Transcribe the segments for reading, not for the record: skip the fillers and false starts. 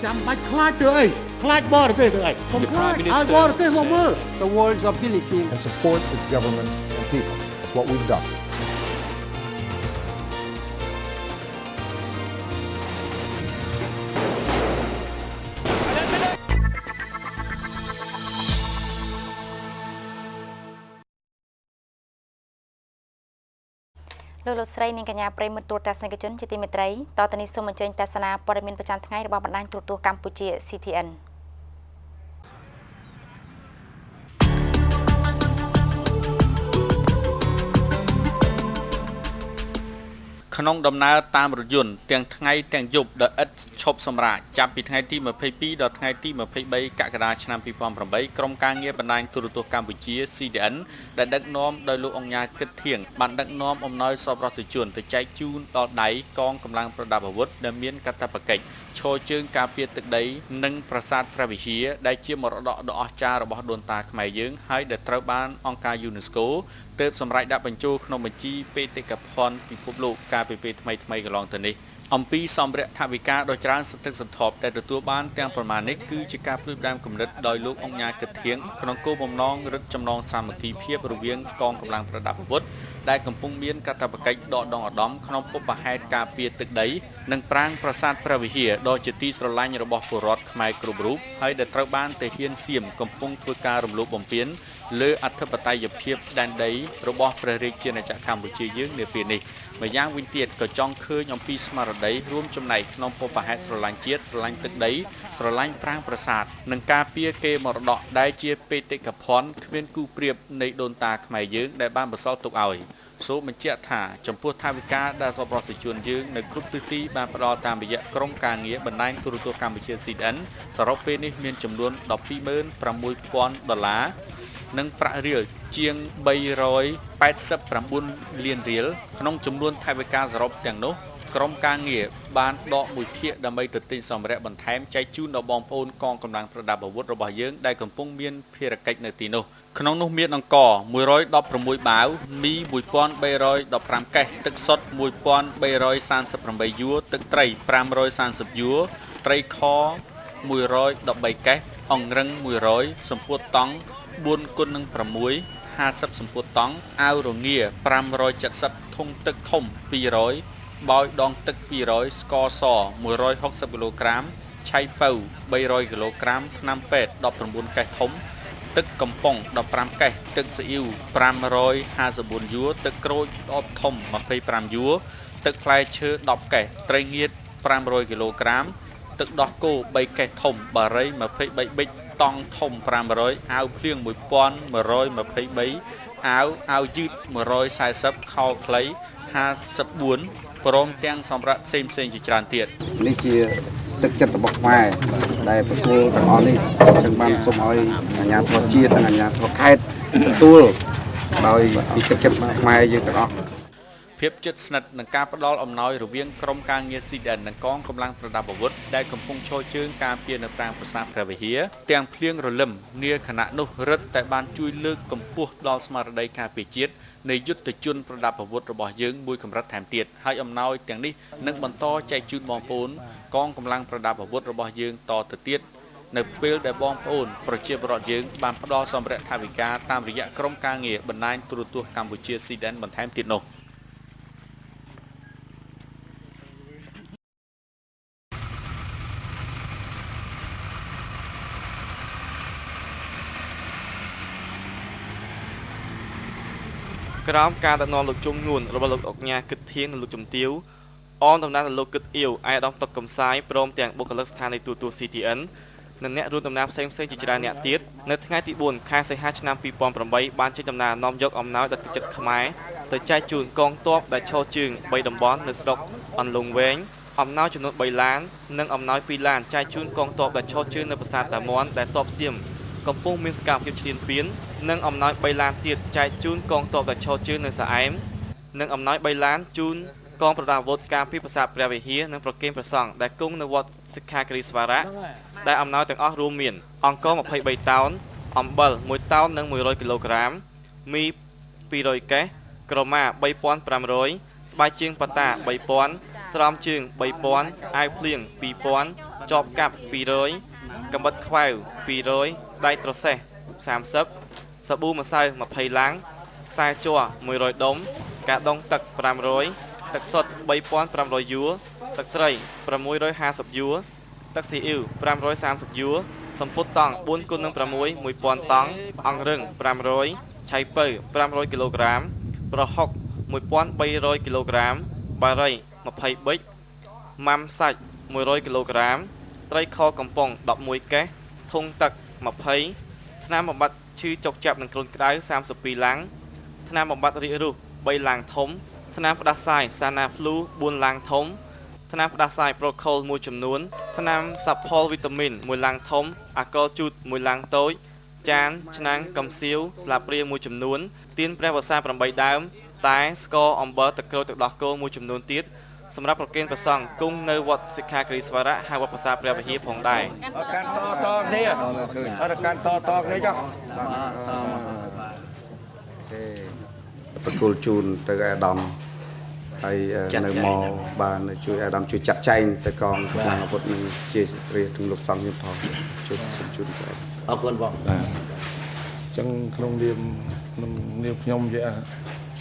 ចាំបាច់ខ្លាចទៅអីខ្លាចបរទេសទៅអីកុំខ្លាចឲ្យបរទេសមកមើល The world's ability and support its government and people. That's what we've done. លោកលោកស្រីនិងកញ្ញាប្រិយមិត្តទូរទស្សនិកជនជាទីមេត្រីតទៅនេះសូមអញ្ជើញទស្សនាព័ត៌មានប្រចាំថ្ងៃរបស់បណ្ដាញទូរទស្សន៍កម្ពុជា CTN ក្នុងដំណើរតាមរថយន្តទាំងថ្ងៃទាំងយប់ដោយឥតឈប់សម្រាកចាប់ពីថ្ងៃទី22ដល់ថ្ងៃទី23កក្កដាឆ្នាំ2008ក្រុមការងារបណ្ដាញទូរទស្សន៍កម្ពុជា CTN ដែលដឹកនាំដោយលោកអង្គញាគិតធៀងបានដឹកនាំអំណោយសប្បុរសជនទៅចែកជូនដល់ដៃកងកម្លាំងប្រដាប់អាវុធដែលមានកាតព្វកិច្ចឈរជើងការពារទឹកដីនិងប្រាសាទព្រះវិហារដែលជាមរតកដ៏អស្ចារ្យរបស់ដូនតាខ្មែរយើងហើយដែលត្រូវបានអង្គការ UNESCO ទើបសម្រេចដាក់បញ្ចូលក្នុងបញ្ជីបេតិកភណ្ឌពិភពលោកកាលពីពេលថ្មីៗកន្លងទៅនេះអំពីសម្ភារៈថវិកាដ៏ច្រើនសន្ធឹកសន្ធាប់ដែលទទួលបានទាំងប្រមាណនេះគឺជាការផ្ដួចផ្ដើមគំនិតដោយលោកអង្គញាគិតធៀងក្នុងគោលបំណងរឹតចំណងសាមគ្គីភាពរវាងកងកម្លាំងប្រដាប់អាវុធដែលកំពុងមានកាតព្វកិច្ចដកដងឧត្តមក្នុងបុព្វហេតុការពារទឹកដីនិងប្រាង្គប្រាសាទព្រះវិហារដ៏ជាទីស្រឡាញ់របស់ពលរដ្ឋខ្មែរគ្រប់រូបហើយដែលត្រូវបានទាហានសៀមកំពុងធ្វើការរំលោភបំពានលើអធិបតេយ្យភាពដែនដីរបស់ព្រះរាជាណាចក្រកម្ពុជាយើងនាពេលនេះម្យ៉ាងវិញទៀតក៏ចង់ឃើញអំពីស្មារតីរួមចំណែកក្នុងបុព្វហេតុស្រឡាញ់ជាតិស្រឡាញ់ទឹកដីស្រឡាញ់ប្រាង្គប្រាសាទនិងការពារគេមរតកដែលជាបេតិកភណ្ឌគ្មានគូប្រៀបនៃដូនតាខ្មែរយើងដែលបានបន្សល់ទុកឲ្យសូមបញ្ជាក់ថាចំពោះថវិកាដែលសប្បុរសជនយើងនៅគ្រប់ទិសទីបានផ្ដល់តាមរយៈក្រុមការងារបណ្ដាញទូរទស្សន៍កម្ពុជា CTN សរុបពេលនេះមានចំនួន 126,000 ដុល្លារនិងប្រាក់រៀលជាង389លានរៀលក្នុងចំនួនថវិកាសរុបទាំងនោះក្រុមការងារបានដកមួយភាគដើម្បីទៅទិញសម្ភារៈបន្ថែមចែកជូនដល់បងប្អូនកងកម្លាំងប្រដាប់អាវុធរបស់យើងដែលកំពុងមានភារកិច្ចនៅទីនោះក្នុងនោះមានអង្ករ116បាវមី1315កេះទឹកសុទ្ធ1338យួរទឹកត្រី530យួរត្រីខ113កេះអង្រឹង100សម្ពោធតង់4គុណនឹង6 50សម្ពោធតង់អាវរងា570ធុងទឹកធំ200បោយដងទឹក200ស្ករស160គីឡូក្រាមឆៃពៅ300គីឡូក្រាមថ្នាំពេទ្យ19កេះធំទឹកកំប៉ុង15កេះទឹកស៊ីអ៊ីវ554យួរទឹកក្រូចដបធំ25យួរទឹកផ្លែឈើ10កេះត្រីងៀត500គីឡូក្រាមទឹកដោះគោ3កេះធំបារី23ប៊ិចតង់ធំ500អាវភ្លៀង1123អាវយឺត140ខោខ្លី54ព្រមទាំងសម្រាប់ផ្សេងផ្សេងជាច្រើនទៀតនេះជាទឹកចិត្តរបស់ខ្មែរដែលប្រគល់ទាំងអស់នេះចឹងបានសូមឲ្យអាជ្ញាធរជាតិនិងអាជ្ញាធរខេត្តទទួលដោយពីទឹកចិត្តខ្មែរយើងទាំងអស់ភាពជិតស្និទ្ធនឹងការផ្ដល់អំណោយរវាងក្រុមការងារ CTN និងកងកម្លាំងប្រដាប់អាវុធដែលកំពុងឈរជើងការពារនៅប្រាង្គប្រាសាទព្រះវិហារទាំងភ្លៀងរលឹមនាខណៈនោះរឹតតែបានជួយលើកកម្ពស់ដល់ស្មារតីការពារជាតិនៃយុទ្ធជនប្រដាប់អាវុធរបស់យើងមួយកម្រិតថែមទៀតហើយអំណោយទាំងនេះនឹងបន្តចែកជូនបងប្អូនកងកម្លាំងប្រដាប់អាវុធរបស់យើងតទៅទៀតនៅពេលដែលបងប្អូនប្រជាពលរដ្ឋយើងបានផ្ដល់សម្ភារៈថវិកាតាមរយៈក្រុមការងារបណ្ដាញទូរទស្សន៍កម្ពុជា CTN បន្ថែមទៀតនោះក្រោមការដឹកនាំលោកជុំងួនរបស់លោកអុកញ៉ាគិតធៀងនិងលោកជំទាវអមតំណាងដល់លោកគិតអៀវឯកឧត្តមតុកកំសាយព្រមទាំងបុគ្គលិកស្ថានីយទូរទស្សន៍ CTN និងអ្នករួមដំណើរផ្សេងៗជាច្រើនអ្នកទៀតនៅថ្ងៃទី4ខែសីហាឆ្នាំ2008បានចេញដំណើរនាំយកអំណោយដល់ទឹកចិត្តខ្មែរទៅចែកជូនកងទ័ពដែលឈរជើង3តំបន់នៅស្រុកអន្លង់វែងអំណោយចំនួន3ឡាននិងអំណោយ2ឡានចែកជូនកងទ័ពដែលឈរជើងនៅប្រាសាទតាមាន់ដែលទ័ពសៀមកំពុងមានសកម្មភាពឈ្លានពាននិងអំណោយ3ឡានទៀតចែកជូនកងទ័ពដែលឈរជើងនៅសាអែមនិងអំណោយ3ឡានជូនកងប្រដាប់អាវុធការពារប្រាសាទព្រះវិហារនិងប្រគេនព្រះសង្ឃដែលគង់នៅវត្តសិក្ខាគិរីស្វារៈដែលអំណោយទាំងអស់រួមមានអង្ករ23តោនអំបិល1តោននិង100គីឡូក្រាមមី200កេះក្រមា3500ស្បែកជើងប៉ាតា3000ស្រោមជើង3000អាវភ្លៀង2000 ចបកាប់200កំបិតខ្វៅ200ដែកត្រសេះ30សាប៊ូម្សៅ20ឡាំងខ្សែជ័រ100ដុំកាដុងទឹក500ទឹកសុទ្ធ3500យួរទឹកត្រី650យួរទឹកស៊ីអ៊ីវ530យួរសម្ពុតតង់4គុណនឹង6 1000តង់អង្រឹង500ឆៃពៅ500គីឡូក្រាមប្រហុក1300គីឡូក្រាមបារី20ប៊ិចម៉ាំសាច់100គីឡូក្រាមត្រីខកំប៉ុង11កេះធុងទឹក20ថ្នាំបំបត្តិឈឺចុកចាប់នឹងគ្រុនក្តៅ32ឡាំងថ្នាំបំបត្តិរាគរូស3ឡាំងធំថ្នាំផ្ដាសាយសាណាហ្វ្លូ4ឡាំងធំថ្នាំផ្ដាសាយប្រូខូលមួយចំនួនថ្នាំសាផលវីតាមីន1ឡាំងធំអាល់កុលជូត1ឡាំងតូចចានឆ្នាំងកំសៀវស្លាបព្រាមួយចំនួនទៀនព្រះវស្សា8ដើមតែស្ករអំបិលទឹកក្រូចទឹកដោះគោមួយចំនួនទៀតសម្រាប់ប្រគេនព្រះសង្ឃគង់នៅវត្តសិក្ខាគិរីស្វរៈហៅវត្តប្រាសាទព្រះវិហារផងដែរកាន់តតគ្នាអត់កាន់តតគ្នាចុះប្រគល់ជូនទៅអាដាមហើយនៅមកបានជួយអាដាមជួយចាត់ចែងទៅកងកម្លាំងអាវុធនឹងជារាជលោកសង្ឃខ្ញុំផងជួយសូមជូនទៅអរគុណបងបាទអញ្ចឹងក្នុងនាមខ្ញុំជា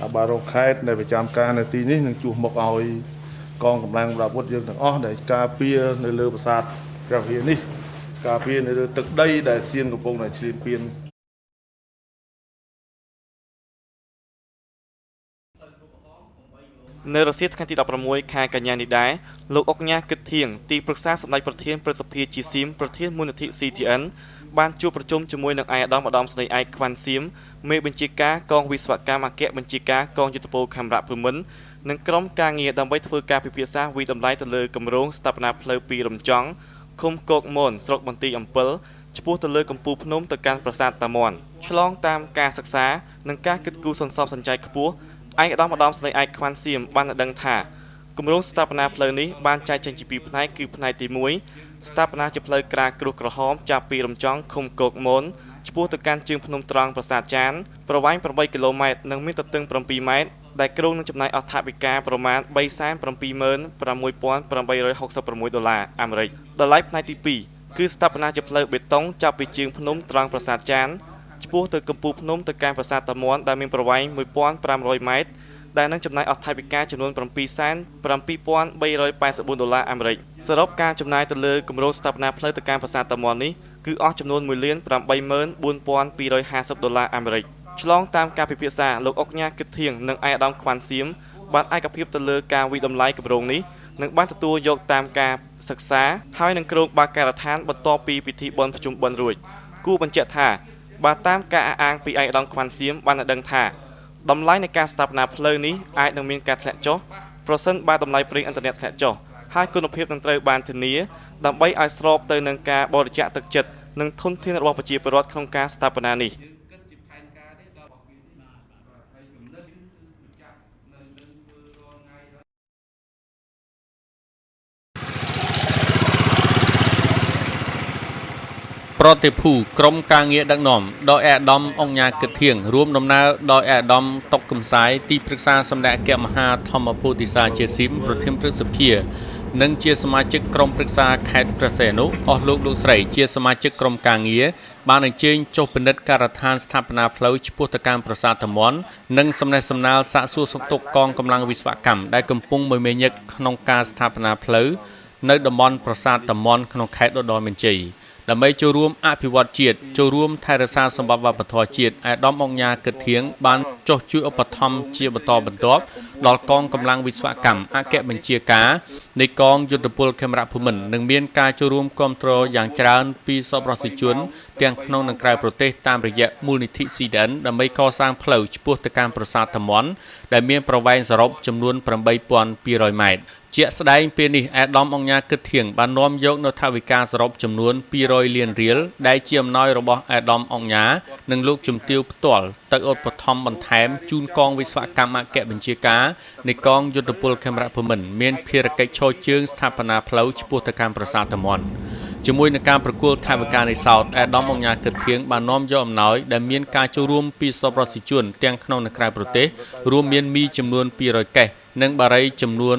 អាបារ៉ូខេតដែលប្រចាំការនៅទីនេះនឹងជួសមុខឲ្យកងកម្លាំងអាវុធយើងទាំងអស់ដែលការពារនៅលើប្រាសាទព្រះវិហារនេះការពារនៅលើទឹកដីដែលសៀមកំពុងតែឈ្លានពាននៅរសៀលថ្ងៃទី16ខែកញ្ញានេះដែរលោកអុកញ៉ាគិតធៀងទីប្រឹក្សាសម្ដេចប្រធានព្រឹទ្ធសភាជាសៀមប្រធានមូលនិធិ CTN បានជួបប្រជុំជាមួយនឹងឯកឧត្តមឧត្តមស្នេហ៍ឯកខ្វាន់សៀមមេបញ្ជាការកងវិស្វកម្មអគ្គបញ្ជាការកងយុទ្ធពលខេមរៈភូមិន្ទនិងក្រុមការងារដើម្បីធ្វើការពិភាក្សាវិតម្លៃទៅលើគម្រោងស្ថាបនាផ្លូវពីរំចង់ឃុំគោកមនស្រុកបន្ទាយអំពិលឆ្ពោះទៅលើកំពូលភ្នំទៅកាន់ប្រាសាទតាមាន់ឆ្លងតាមការសិក្សានិងការគិតគូរសន្សំសំចៃខ្ពស់ឯកឧត្តមឧត្តមស្នេហ៍ឯកខ្វាន់សៀមបានដឹងថាគម្រោងស្ថាបនាផ្លូវនេះបានចែកចេញជាពីរផ្នែកគឺផ្នែកទី1ស្ថាបនាជាផ្លូវក្រាលក្រួសក្រហមចាប់ពីរំចង់ឃុំគោកមនឆ្ពោះទៅកាន់ជើងភ្នំត្រង់ប្រាសាទចានប្រវែង8គីឡូម៉ែត្រនិងមានទទឹង7ម៉ែត្រដែលគ្រោងនឹងចំណាយអស់ថវិកាប្រមាណ 376,866 ដុល្លារអាមេរិកតម្លៃផ្នែកទី2គឺស្ថាបនាជាផ្លូវបេតុងចាប់ពីជើងភ្នំត្រង់ប្រាសាទចានឆ្ពោះទៅកំពូលភ្នំទៅកាន់ប្រាសាទតាមាន់ដែលមានប្រវែង1500ម៉ែត្រដែលនឹងចំណាយអស់ថវិកាចំនួន 7,7384 ដុល្លារអាមេរិកសរុបការចំណាយទៅលើគម្រោងស្ថាបនាផ្លូវទៅកាន់ប្រាសាទតាមាន់នេះគឺអស់ចំនួន 1,84,250 ដុល្លារអាមេរិកឆ្លងតាមការពិភាក្សាលោកអុកញ៉ាគិតធៀងនិងឯកឧត្តមខ្វាន់សៀមបានឯកភាពទៅលើការវិតម្លៃគម្រោងនេះនិងបានទទួលយកតាមការសិក្សាហើយនឹងគ្រោងបើកការដ្ឋានបន្ទាប់ពីពិធីបុណ្យភ្ជុំបិណ្ឌរួចគួរបញ្ជាក់ថាបើតាមការអះអាងពីឯកឧត្តមខ្វាន់សៀមបានដឹងថាតម្លៃនៃការស្ថាបនាផ្លូវនេះអាចនឹងមានការធ្លាក់ចុះប្រសិនបើតម្លៃប្រេងឥន្ធនៈធ្លាក់ចុះហើយគុណភាពនឹងត្រូវបានធានាដើម្បីឲ្យស្របទៅនឹងការបរិច្ចាគទឹកចិត្តនិងធនធានរបស់ប្រជាពលរដ្ឋក្នុងការស្ថាបនានេះប្រតិភូក្រុមការងារដឹកនាំដោយឯកឧត្តមអង្គញាគិតធៀងរួមដំណើរដោយឯកឧត្តមតុកកំសាយទីប្រឹក្សាសម្ដេចអគ្គមហាធម្មពោធិសាជាស៊ីមប្រធានព្រឹទ្ធសភានិងជាសមាជិកក្រុមប្រឹក្សាខេត្តព្រះសីហនុអស់លោកលោកស្រីជាសមាជិកក្រុមការងារបានអញ្ជើញចុះពិនិត្យការដ្ឋានស្ថាបនាផ្លូវឆ្ពោះទៅកាន់ប្រាសាទតាមាន់និងសំណេះសំណាលសាកសួរសុខទុក្ខកងកម្លាំងវិស្វកម្មដែលកំពុងមមាញឹកក្នុងការស្ថាបនាផ្លូវនៅតំបន់ប្រាសាទតាមាន់ក្នុងខេត្តឧត្តរមានជ័យដើម្បីចូលរួមអភិវឌ្ឍជាតិចូលរួមថែរក្សាសម្បត្តិវប្បធម៌ជាតិឯកឧត្តមអង្គញាគិតធៀងបានចុះជួយឧបត្ថម្ភជាបន្តបន្ទាប់ដល់កងកម្លាំងវិស្វកម្មអគ្គបញ្ជាការនៃកងយុទ្ធពលខេមរៈភូមិន្ទនិងមានការចូលរួមគាំទ្រយ៉ាងច្រើនពីសប្បុរសជនទាំងក្នុងនិងក្រៅប្រទេសតាមរយៈមូលនិធិ CDN ដើម្បីកសាងផ្លូវឆ្ពោះទៅកាន់ប្រាសាទតាមាន់ដែលមានប្រវែងសរុបចំនួន 8,200 ម៉ែត្រជាក់ស្ដែងពេលនេះឯកឧត្តមអង្គញាគិតធៀងបាននាំយកនូវថវិកាសរុបចំនួន200លានរៀលដែលជាអំណោយរបស់ឯកឧត្តមអង្គញានិងលោកជំទាវផ្ទាល់ទៅឧបត្ថម្ភបន្ថែមជូនកងវិស្វកម្មអគ្គបញ្ជាការនៃកងយុទ្ធពលខេមរៈភូមិន្ទមានភារកិច្ចឈរជើងស្ថាបនាផ្លូវឆ្ពោះទៅកាន់ប្រាសាទតាមាន់ជាមួយនឹងការប្រគល់ថវិកានៃសោតឯកឧត្តមអង្គញាគិតធៀងបាននាំយកអំណោយដែលមានការចូលរួមពីសប្បុរសជនទាំងក្នុងនិងក្រៅប្រទេសរួមមានមីចំនួន200កេះនិងបារីចំនួន